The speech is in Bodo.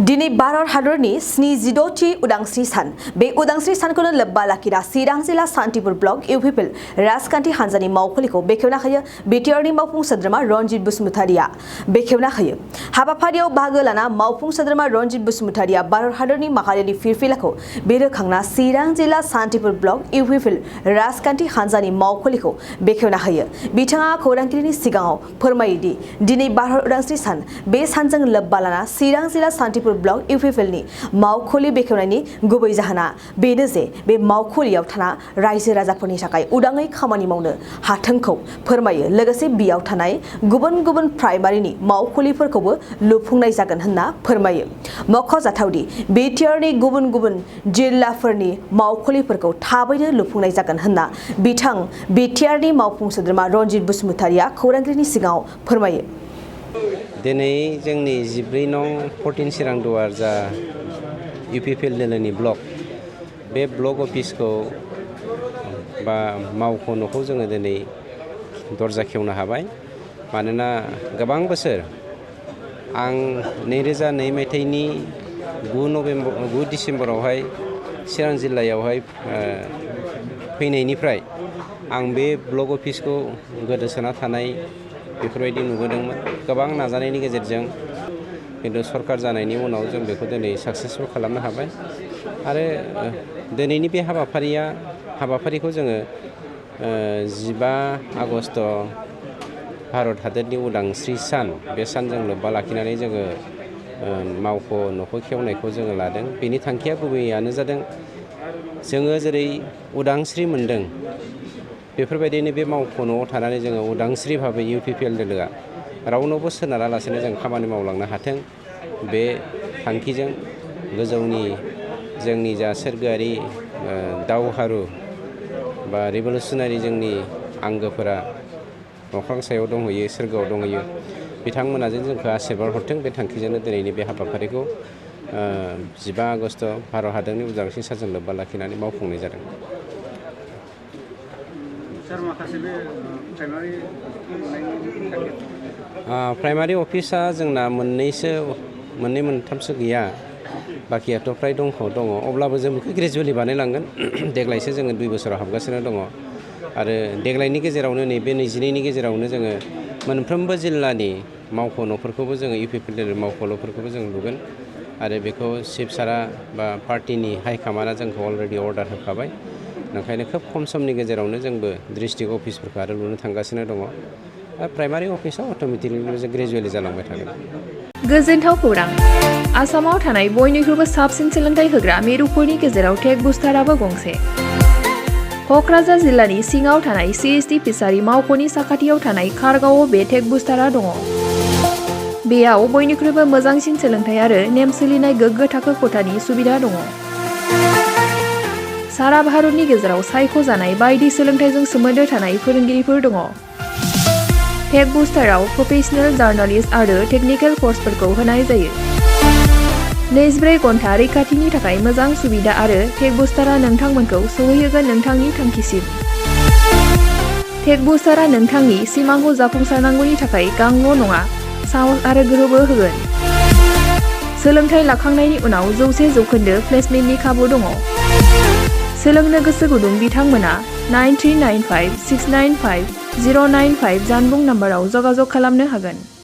दिनै भारत हादरनि 76थि उदांस्रि सान बे उदांस्रि सानखौनो लोब्बा लाखिना चिरां जिल्ला सान्तिपुर ब्लक इउपिपिएल राजखान्थि हान्जानि मावखुलिखौ बेखेवना होयो बिटिआरनि मावफुं सोद्रोमा रनजित बसुमतारिया बेखेवना होयो। हाबाफारियाव बाहागो लाना मावफुं सोद्रोमा रनजित बसुमतारिया भारत हादरनि माहारियारि फिरफिलाखौ बेरखांना चिरां जिल्ला सान्तिपुर ब्लक इउपिपिएल राजखान्थि हान्जानि मावखुलिखौ बेखेवना होयो। बिथाङा खौरांगिरिनि सिगाङाव फोरमायोदि दिनै भारत उदांस्रि सान बे सानजों लोब्बा लाना चिरां जिल्ला सान्तिपुर ब्लक इउपिपिएलनि मावखुलि बेखेवनायनि गुबै जाहोना बेनो जे बे मावखुलियाव थाना रायजो राजाफोरनि थाखाय उदाङै खामानि मावनो हाथोंखौ फोरमायो। लोगोसे बियाव थानाय गुबुन गुबुन प्राइमारिनि मावखुलिफोरखौबो लुफुंनाय जागोन होनना फोरमायो। मख'जाथावदि बिटिआरनि गुबुन गुबुन जिल्लाफोरनि मावखुलिफोरखौ थाबैनो लुफुंनाय जागोन होनना बिथां बिटिआरनि मावफुं सोद्रोमा रनजित बसुमतारिया खौरांगिरिनि सिगाङाव फोरमायो। दिनै जोंनि 14 नं 14 चिरां दुवार जा इउपिपिएल दोलोनि ब्लक बे ब्लक अफिसखौ बा मावख' न'खौ जोङो दिनै दरजा खेवनो हाबाय। मानोना गोबां बोसोर आं 2002 मायथाइनि 9 डिसेम्बरावहाय चिरां जिल्लायावहाय फैनायनिफ्राय आं बे ब्लक अफिसखौ गोदोसोना थानाय बेफोरबायदि नुबोदोंमोन। गोबां नाजानायनि गेजेरजों खिन्थु सरकार जानायनि उनाव जों बेखौ दिनै साक्सेसफुल खालामनो हाबाय। आरो दिनैनि बे हाबाफारिखौ जोङो 15 आगस्ट भारत हादरनि उदांस्रि सान बे सानजों लोब्बा लाखिनानै जोङो मावख' न'खौ खेवनायखौ जोङो लादों। बेनि थांखिया गुबैयानो जादों जोङो जेरै उदांस्रि मोनदों बेफोरबायदिनो बे मावख' न'आव थानानै जोङो उदांस्रि भाबै इउपिपिएल दोलोआ रावनावबो सोनारालासेनो जों खामानि मावलांनो हाथों। बे थांखिजों गोजौनि जोंनि जा सोरगोआरि दावहारु बा रिभलुसनारि जोंनि आंगोफोरा अख्रां सायाव दंहैयो, सोरगोआव दंहैयो, बिथांमोना जोंखौ आशीर्बाद हरथों। बे थांखिजोंनो दिनैनि बे हाबाफारिखौ 15 आगस्ट भारत हादरनि उदांस्रि सानजों लोब्बा लाखिनानै मावफुंनाय जादों। प्राइमारि अफिसा जोंना मोननै मोनथामसो गैया, बाखियाथ' फ्राय दङ। अब्लाबो जों बेखौ ग्रेजुवेलि बानायलांगोन। देग्लायसो जोङो 2 बोसोराव हाबगासिनो दङ। आरो देग्लायनि गेजेरावनो नैबे 22नि गेजेरावनो जोङो मोनफ्रोमबो जिल्लानि मावख' न'फोरखौबो जोङो इउपिपिएल दोलो मावख' न'फोरखौबो जों लुगोन। आरो बेखौ चिफ सारा बा पार्टिनि हाइकामान्डआ जोंखौ अलरेडि अर्डार होखाबाय। ओंखायनो खोब खम समनि गेजेरावनो जोंबो डिस्ट्रिक्ट अफिसफोरखौ आरो लुनो थांगासिनो दङ। प्राइमारि अफिसाव अट'मेटिकलि ग्रेजुवेलि जालांबाय थागोन। गोजोनथाव खौरां! आसामाव थानाय बयनिख्रुइबो साबसिन सोलोंथाइ होग्रा मिरुफोरनि गेजेराव टेक बुस्टाराबो गंसे। क'क्राझार जिल्लानि सिङाव थानाय CST फिसारि मावख'नि साखाथियाव थानाय खारगावआव बे टेक बुस्टारा दङ। बेयाव बयनिख्रुइबो मोजांसिन सोलोंथाइ आरो नेम सोलिनाय गोग्गो थाखो खथानि सुबिदा दङ। सारा भारतनि गेजेराव सायख'जानाय बायदि सोलोंथाइजों सोमोन्दो थानाय फोरोंगिरिफोर दङ। टेक बुस्टाराव प्रफेशनेल, जार्नालिस्ट आरो टेकनिकेल कर्सफोरखौ होनाय जायो। 24 घन्टा रैखाथिनि थाखाय मोजां सुबिदा आरो टेक बुस्टारा नोंथांमोनखौ सौहैहोगोन नोंथांनि थांखिसिम। टेक बुस्टारा नोंथांनि सिमांखौ जाफुंसारनांगौनि थाखाय गांल' नङा, साहस आरो गोहोबो होगोन। सोलोंथाइ लाखांनायनि उनाव 100% प्लेसमेन्टनि खाबु दङ। सोलोंनो गोसो गुदुं बिथांमोना 9395695095 जानबुं नम्बराव जगाजग खालामनो हागोन।